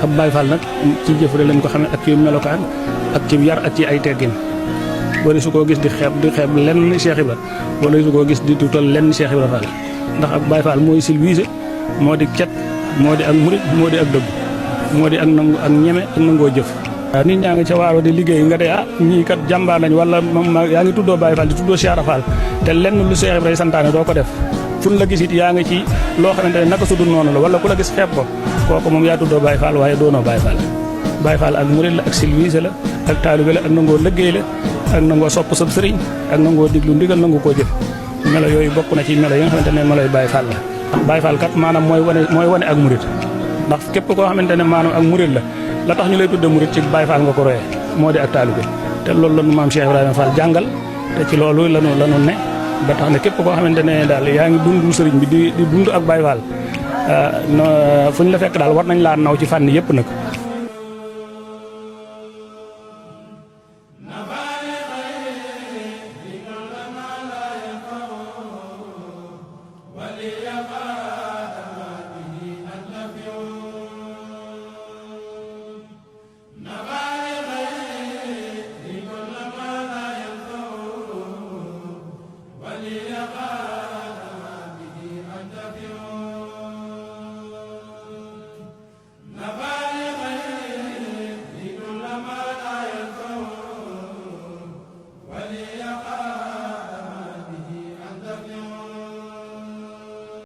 ab Baay Faal nag ci jëf rek lañ ko xamee ak ci melokaan ak ci yar ak ci ay teggin wala su koo gis di xeeb lenn Cheikh Ibra wala su koo gis di tuutal lenn Cheikh Ibra Fall ndax ak Baay Faal mooy silwiise moo di cet moo di ak murit moo di ak dëgg moo di ak nangu ak ñeme ak nangoo jëf. waaw nit ñaa ngi ca waaro di liggéey nga de ñii kat jàmbaar nañ wala moom yaa ngi tuddoo Baay Faal di tuddoo Cheikh Ibra Fall te lenn lu Cheikh Ibra santaane doo ko def fun la gis it yaa ngi ci loo xamante ne naka su dul noonu la wala ku la gis xeeb ko kooku moom yaa tuddoo Baay Faal waaye doonoo Baay Faal. Baay Faal ak murit la ak silwiise la ak taalibe la ak nangoo liggéey la ak nangoo sopp sab sëriñ ak nangoo diglu ndigal nangu koo jëf melo yooyu bokk na ci melo yi nga xamante ne meloy Baay Faal la. Baay Faal kat maanaam mooy wane ak murit ndax képp koo xamante ne maanaam ak murit la tax ñu lay tudde murit ci Baay Faal nga ko royee moo di ak taalibe te loolu la nu maam Cheikh Ibrahima Fall jàngal te ci loolu lanu ne ba tax ne képp koo xamante ne daal yaa ngi dundu sëriñ bi di dund ak Baay Faal fu ñu la fekk daal war nañ laa naw ci fànn yëpp nag